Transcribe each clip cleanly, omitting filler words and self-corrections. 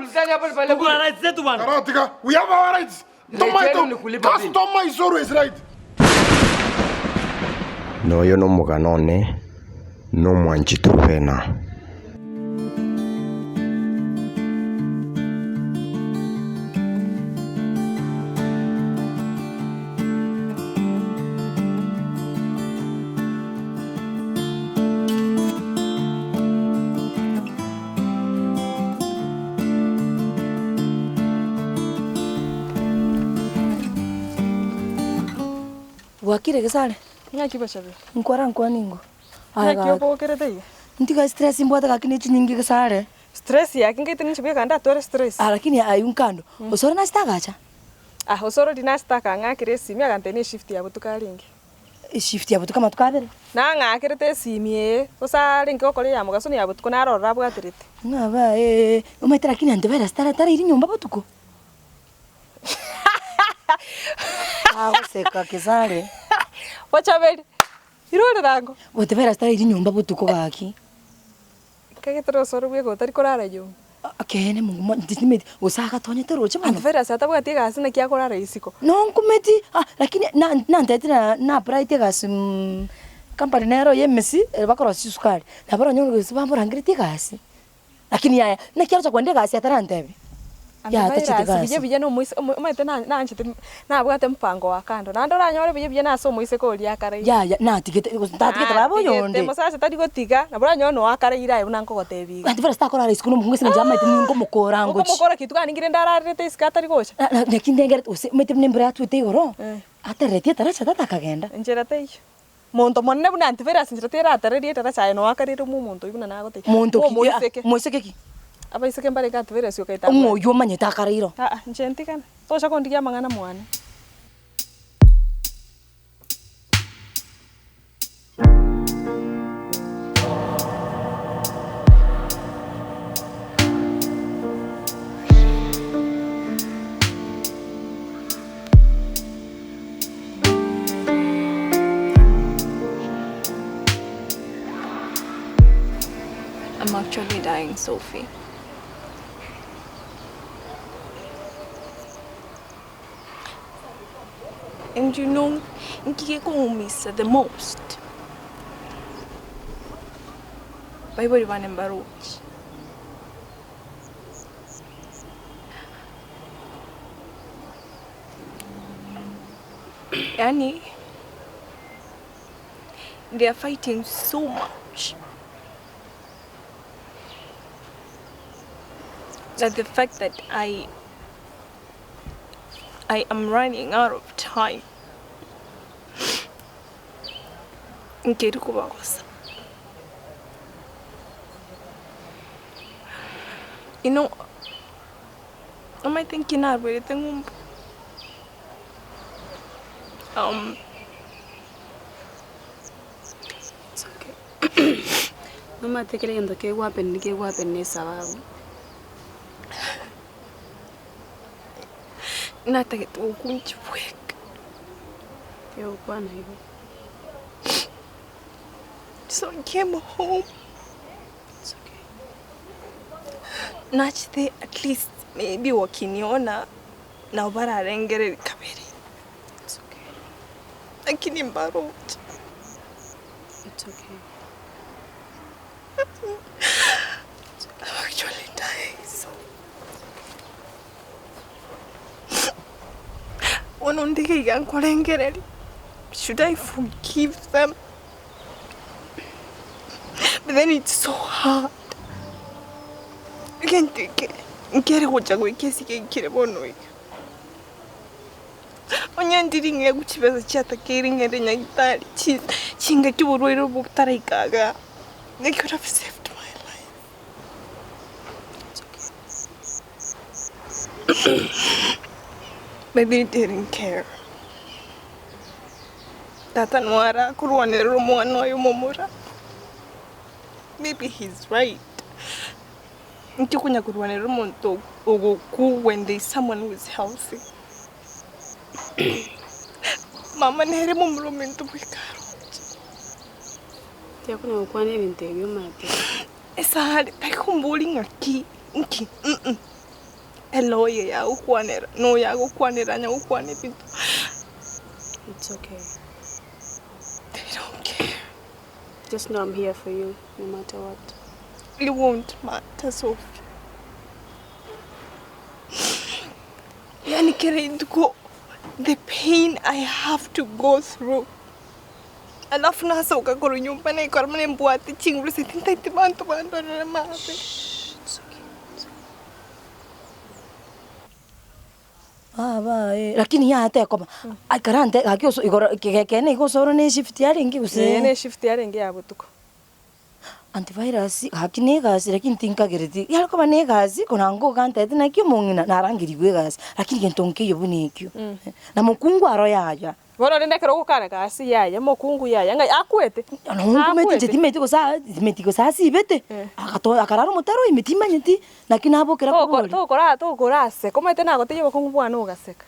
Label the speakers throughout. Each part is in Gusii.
Speaker 1: Mrudisane hapa pale
Speaker 2: Tuko na rights zetu bwana.
Speaker 3: Karatiga, we have our rights.
Speaker 1: Rejeni ni kulipa bill.
Speaker 3: Customer is always right.
Speaker 4: Noyo nomogano one, nomwanchi Trufena.
Speaker 5: Bwakire gesare?
Speaker 6: Ng'aki bachabera?
Speaker 5: Nkwara nkwane ingo. Aye
Speaker 6: Ng'aki
Speaker 5: gaki.
Speaker 6: obokerete iga?
Speaker 5: Ntiga stress mbwate gaki ne chinyingi gesare.
Speaker 6: Stress yaki ngaite ninche bweka ndatware stress.
Speaker 5: Ah lakini aywo nkando. Osoro nasete agacha?
Speaker 6: Ah osoro riria nasete akang'akera esimi agantebia ne eshift ya botuko arenge.
Speaker 5: Eshift ya botuko amatuko abere?
Speaker 6: Nang'akerete esimi eye, gose arenge gokora eya mogaso na eya botuko naro ororo abwaterete.
Speaker 5: Ng'a bae omanyete lakini antivirus tara tarairi nyomba botuko. Agoseka Gesare.
Speaker 6: Bochaberi, irorera ango.
Speaker 5: Antivirus tarairi nyomba botuko gaki.
Speaker 6: Nkagetera osoro bweka otari korara nyomba.
Speaker 5: Ekeene Mungu mwa inche timanyeti gose agatonyete roche bono.
Speaker 6: Antivirus atabwati egasi naki akorara isiko.
Speaker 5: Nonkumeti ah lakini na nantebeti na na applyete egasi company nero ya emesi bakorosia chisukari, nabo oranyore gose bamborangeretie egasi. Lakini yaya, naki aroche kwenda egasi atarantebia? Yaya tacheti
Speaker 6: Antivirus
Speaker 5: gasi.
Speaker 6: buya buya na omoise omo omanyete na naanchete nabwate mpango wa kando, naende oranyore buya buya nase omoiseke oria akaraire.
Speaker 5: Yaya natigete gose ntatigete baba
Speaker 6: Natigete,
Speaker 5: oyonde.
Speaker 6: mosacha tari gotiga, nabo oranyore noo akaraire aye buna nkogotebia iga.
Speaker 5: Antivirus takorara isiko na omokungu ase eng'encho amaete ningomokora ngochia.
Speaker 6: Okomokora ki? Twaningire ndararerete isiko atari gocha?
Speaker 5: Na na naki ndengerete gose omanyete buna embura yatwete igoro,
Speaker 6: Eh.
Speaker 5: atereretie etaracha tata akagenda.
Speaker 6: Enchera teiyo. Monto monene buna antivirus nchera teratererie etaracha aye noo akarire omo omonto oyio buna nagotebia.
Speaker 5: Monto ki?
Speaker 6: Omoiseke.
Speaker 5: Moiseke ki?
Speaker 6: Abaiseke mbarenge antivirus okaita
Speaker 5: Ng'o oyio omanyete akaraire oo?
Speaker 6: Aa, inche ntigane. Tocha kondigia amang'ana mwane.
Speaker 7: I'm actually dying, Sophie. And you know, nkige koumisa the most. Baibori bane mbaroche. Yaani, they are fighting so much that the fact that I I am running out of time nkeri kobagosa. You know, omanyete nki narwerete ng'umbu um
Speaker 8: It's okay. Nomanyete kera egento kegohappen kegohappen na esababu.
Speaker 7: Natagete gokunchia bweka.
Speaker 8: Tiga gokwana igo.
Speaker 7: So I came home.
Speaker 8: It's okay.
Speaker 7: Nachete at least maybe wakiniona nabo bararengereria kabere.
Speaker 8: It's okay.
Speaker 7: Lakini mbaroche.
Speaker 8: It's okay.
Speaker 7: I'm actually dying so. Bono ndige iga nkorengereria, should I forgive them? But then it's so hard. Egento eke nkere gocha goika esike eikire bono iga. Onye ndiri ng'egu chibesa chiatakeire ng'ende nyagetari chi chingaki oborwaire obo botaraika igaa, they could have saved my life. But they didn't care. Tata nwara akorwanerera omwana oye omomura, maybe he's right. Inki okonya korwanerera omonto ogokwa when there is someone who is healthy? Mama nere momura ominto bweka aroche.
Speaker 8: Tiga konya gokwana ebinto ebio omanyete.
Speaker 7: Esare tari komboria ng'aki nki. Elawyer yagokwanera, noyo agokwanera anya gokwana ebinto.
Speaker 8: It's okay.
Speaker 7: They don't care.
Speaker 8: Just know I'm here for you no matter what.
Speaker 7: It won't matter, Sophie. Yaani kera rituko the pain I have to go through. Alafu nasoka korwa nyomba naikora buna embwate chinguru ase tintaeti banto bandorere mabe.
Speaker 8: It's okay.
Speaker 5: Baba eh, lakini yaya tekoba, aikarante gaki oso igoro ekeene igo osoro na eshift yarenge gose.
Speaker 6: Ee, ne eshift yarenge ya botuko.
Speaker 5: Antivirus gaki na egasi lakini tinkagereti, yare koba na egasi koranga ogantebeti naki omong'ina narangerigwe egasi, lakini gento nkeiyo buna ekio, na mokungu aro yaya.
Speaker 6: Bono rende ekero ogokana gasi yaya, mokungu yaya, ng'ai akwete?
Speaker 5: Nonkumeti inche timanyeti gose aa timanyeti gose asibete, agato akarara omotaro ime timanyeti, naki nabokera
Speaker 6: Toko
Speaker 5: kobori.
Speaker 6: tokora tokoraseka, omanyete nagotebia obokong'u bwane ogaseka.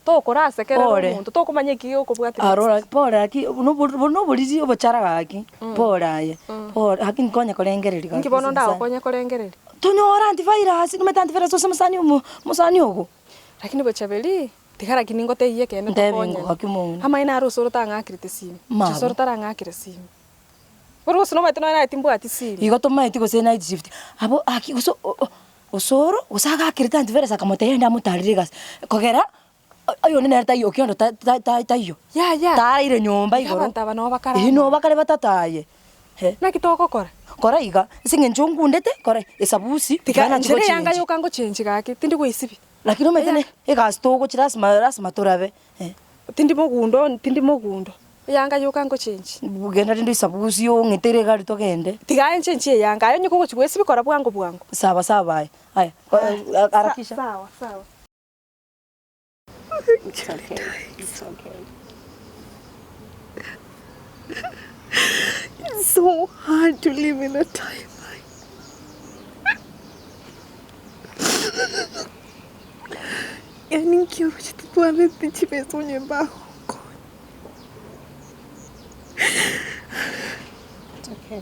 Speaker 6: Tokorasekerera
Speaker 5: Pore.
Speaker 6: omonto, tokomanya eki gekobwatia
Speaker 5: Aro
Speaker 6: next.
Speaker 5: gaki pore gaki nobo noboriri obochara gaki, pore aye, pore gaki nkonye korengereria gaki
Speaker 6: Inki bono
Speaker 5: ase Nyasae.
Speaker 6: ndagokonye korengereria?
Speaker 5: Tonyore antivirus, nomanyete antivirus ase omosani omo omosani ogo.
Speaker 6: Lakini bochaberi, tiga lakini ngotebie ekeene
Speaker 5: Ntebi
Speaker 6: tokonyane.
Speaker 5: ng'o gaki omong'ina.
Speaker 6: Amaene aro osoro tang'akerete esimi,
Speaker 5: Mabo.
Speaker 6: chisoro tarang'akera esimi. Bono gose nomanyete nonya naye timbwati simi.
Speaker 5: Igo tomaeti gose night shift, abwo aki gose osoro gose agakerete antivirus akamotebia ende amotarere egasi, kogera oyonde nere taiyo okiondo taiyo,
Speaker 6: Yaya,
Speaker 5: taraire nyomba
Speaker 6: iga
Speaker 5: igoro,
Speaker 6: abanto aba nabo bakare
Speaker 5: eeh
Speaker 6: amo.
Speaker 5: nabo bakare batato aye, eh.
Speaker 6: Naki togokora?
Speaker 5: Kora iga, ase eng'encho nkundete, kora esabusi,
Speaker 6: Tiga
Speaker 5: tiga nachi
Speaker 6: inche neyanga
Speaker 5: gochenji.
Speaker 6: yoka ngochenji gaki, tindi goesibia.
Speaker 5: Lakini omanyete ne egasi togochi lasima lasima torabe, eh.
Speaker 6: Tindi mogundo, tindi mogundo. Eyanga yoka ngochenji.
Speaker 5: Genda rende esabusi ong'etere egari togende.
Speaker 6: Tiga aye nchenchie eyanga, aye onye kogochia goesibia kora bwango bwango.
Speaker 5: Sawa sawa aye, aya harakisha.
Speaker 6: Sawa sawa.
Speaker 8: It's okay. It's okay.
Speaker 7: It's so hard to live in a timeline. Yaani nkioroche titwareti chibesa onye mbagonkonya.
Speaker 8: It's okay.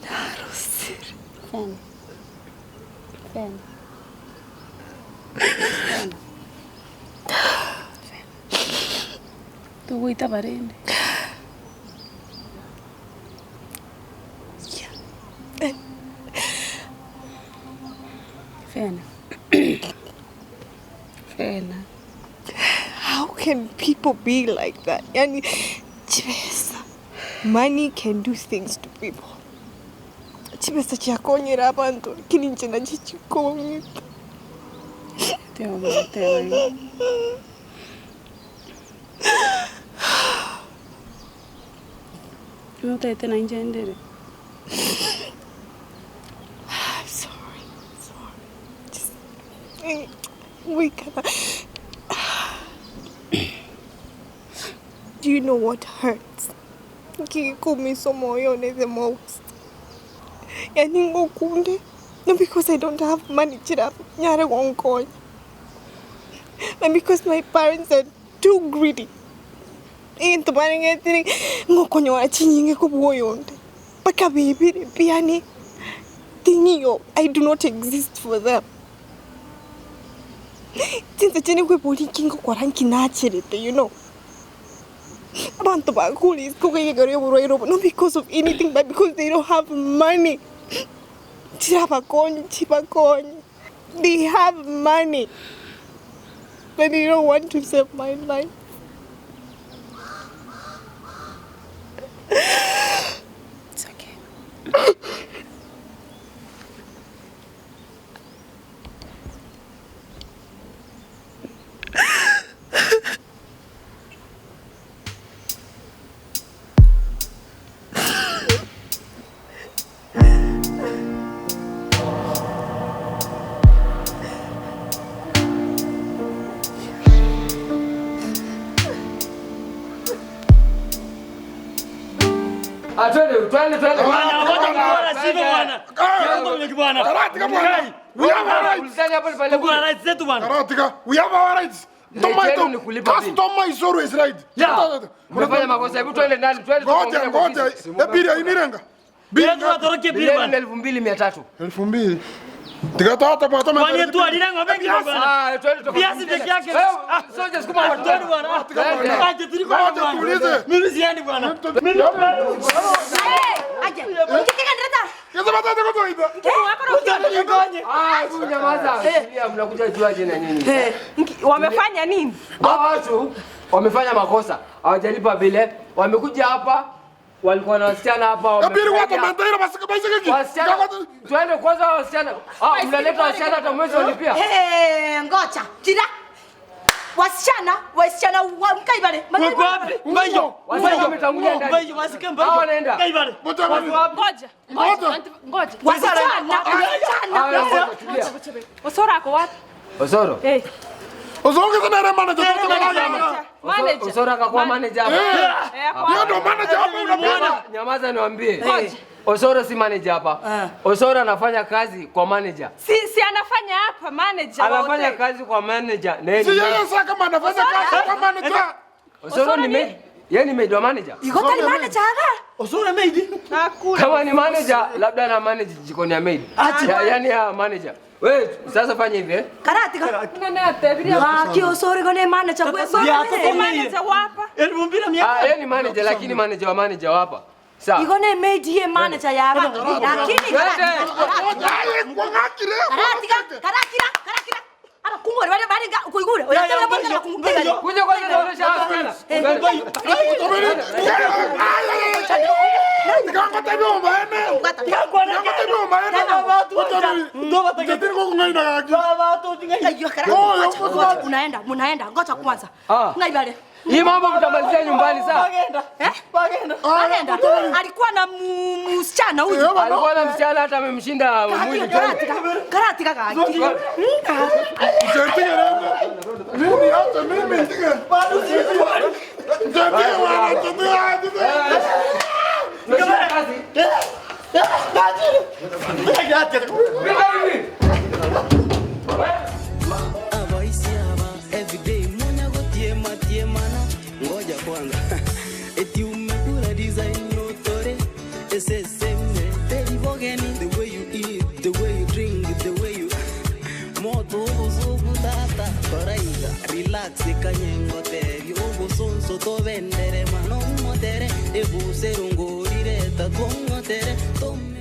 Speaker 7: Narosire.
Speaker 8: Fena. Fena. Fena. Fena. Togoita barende. Fena. Fena.
Speaker 7: How can people be like that? Yaani chibesa. Money can do things to people. Chibesa chiakonyire abanto lakini inche nachio chikong'ita.
Speaker 8: Teba teba igo. Otagete na inche ndere.
Speaker 7: I'm sorry, sorry. Just we cannot. Do you know what hurts? Nkikumisa omoyo one the most. Yaani ngokunde not because I don't have money chira nyare gonkonya. And because my parents are too greedy. Egento barengetire ngokonyora chinyinge kobua oyonde. Mpaka bebire pi yaani ting'iyo I do not exist for them. Chinsa chiane nkoeboria nki ngokora nki nacherete you know. Abanto bakure isiko igoro ya oborwaire obo not because of anything but because they don't have money. Chirabakonye chibakonye. They have money but they don't want to save my life.
Speaker 8: It's okay.
Speaker 1: Ah, twende, twende, twende.
Speaker 2: Bwana, ngoja mkola sivyo bwana. Kiango bwana.
Speaker 3: Karatika bwana. We have our rights.
Speaker 1: Ulizani hapa ni pale
Speaker 2: Tuko na rights zetu bwana.
Speaker 3: Karatika, we have our rights.
Speaker 1: Lejeni ni kulipa bill.
Speaker 3: Customer is always right.
Speaker 1: Yeah. Mnafanya makosa, hebu twende ndani, twende
Speaker 3: Ngoja
Speaker 1: tukaongee kwa
Speaker 3: ngoja.
Speaker 1: ofisi.
Speaker 3: Bili inirenga. Bili
Speaker 2: Yetu atoroke
Speaker 1: Bili
Speaker 2: bili
Speaker 1: yenu ni
Speaker 2: bwana.
Speaker 1: 2300.
Speaker 3: 2000. Tiga tata bwana
Speaker 2: Kwani twalira ng'ombe ngima bwana.
Speaker 1: Ah, twende tuka-
Speaker 2: Viazi peke yake.
Speaker 1: Wewe, soja sukuma watu.
Speaker 2: Twende bwana.
Speaker 1: Twende.
Speaker 2: Aje tuliko bwana.
Speaker 3: Tuulize.
Speaker 2: Mimi siendi bwana. Mimi
Speaker 5: Aje. Mkikekandireta.
Speaker 3: Yesa batata kutoida.
Speaker 2: Mtanionye.
Speaker 1: Ah, hebu nyamaza. Tulia, mnakuja juaje na nyinyi?
Speaker 6: Wamefanya nini?
Speaker 1: Hawa watu wamefanya makosa, hawajalipa bile. Wamekuja hapa, walikuwa na wasichana hapa.
Speaker 3: Kabiri watu
Speaker 1: wamefanya-
Speaker 3: mandaira basika basika ki.
Speaker 1: Wasichana, twende kwanza wasichana. Ah, mnaleta wasichana hata mwezi walipia.
Speaker 5: Eh, ngoja. Tira. Wasichana, wasichana wa mkaibale.
Speaker 2: Wako wapi? Mbayo.
Speaker 1: Wasichana wametangulia ndani.
Speaker 2: Mbayo wasike mbayo.
Speaker 1: Hawa wanaenda.
Speaker 2: Kaibale.
Speaker 3: Watu
Speaker 6: Ngoja.
Speaker 3: Ngoja.
Speaker 6: Ngoja.
Speaker 5: Wasichana,
Speaker 1: Ah,
Speaker 5: wasichana.
Speaker 1: ngoja, tulia.
Speaker 6: Osoro ako wapi?
Speaker 1: Osoro.
Speaker 6: Eh.
Speaker 3: Usonge sana ile manager tutoka
Speaker 6: Manager. Manager.
Speaker 1: Osoro akakuwa manager hapa.
Speaker 6: Eh, ako
Speaker 3: Yeye
Speaker 6: wapi?
Speaker 3: ndo manager hapa unapenda.
Speaker 1: Nyamaza niwaambie. Osoro si manager hapa. Osoro anafanya kazi kwa manager.
Speaker 6: Si anafanya hapa manager wa
Speaker 1: Anafanya
Speaker 6: hotel.
Speaker 1: kazi kwa manager. Na yeye
Speaker 3: Si
Speaker 1: ni
Speaker 3: yeye sasa kama anafanya kazi kwa manager.
Speaker 1: Osoro ni maid. Yeye ni maid wa manager.
Speaker 5: Iko tali manager aga.
Speaker 2: Osoro maid.
Speaker 6: Hakuna.
Speaker 1: Kama ni manager, labda ana manage jikoni ya maid. Ya, yani ya manager. Wewe sasa fanya hivi eh.
Speaker 5: Karatika.
Speaker 6: Nani atebiria?
Speaker 5: Ah, kiosori kone manager kwe.
Speaker 2: Ya
Speaker 6: Si manager wa hapa.
Speaker 2: Elfu mbili mia.
Speaker 1: Ah, yeye ni manager lakini manager wa manager wa hapa. Sawa.
Speaker 5: Iko ne maid ye manager ya aga. Lakini karatika.
Speaker 3: Ai kwa ngakire.
Speaker 5: Karatika, karakira, karakira. Aba kungore bale bale kuigure. Oya tebele bale kungure.
Speaker 1: Kuja kwanza naonesha wasichana.
Speaker 5: Aiyo, karatika. Unaenda, munaenda. Ngoja kwanza.
Speaker 1: Ah.
Speaker 5: Ngaibale.
Speaker 1: Hii mambo mtamalizia nyumbani sawa?
Speaker 5: Eh? Bagenda. Alikuwa na msichana huyu.
Speaker 1: Alikuwa na msichana hata amemshinda mwili.
Speaker 5: Karatika, karatika kaki.
Speaker 1: Tunashika kazi. Pika hivi.
Speaker 9: Abaisiaba everyday munya gotiema tiemana ngoja kwanza eti umekula design notore eseseme teribogeni the way you eat the way you drink the way you moto ogozogutata toraiga relax kanyengoteri ogosonso tobenderema nomotere ebuserongorire tatwongotere tom.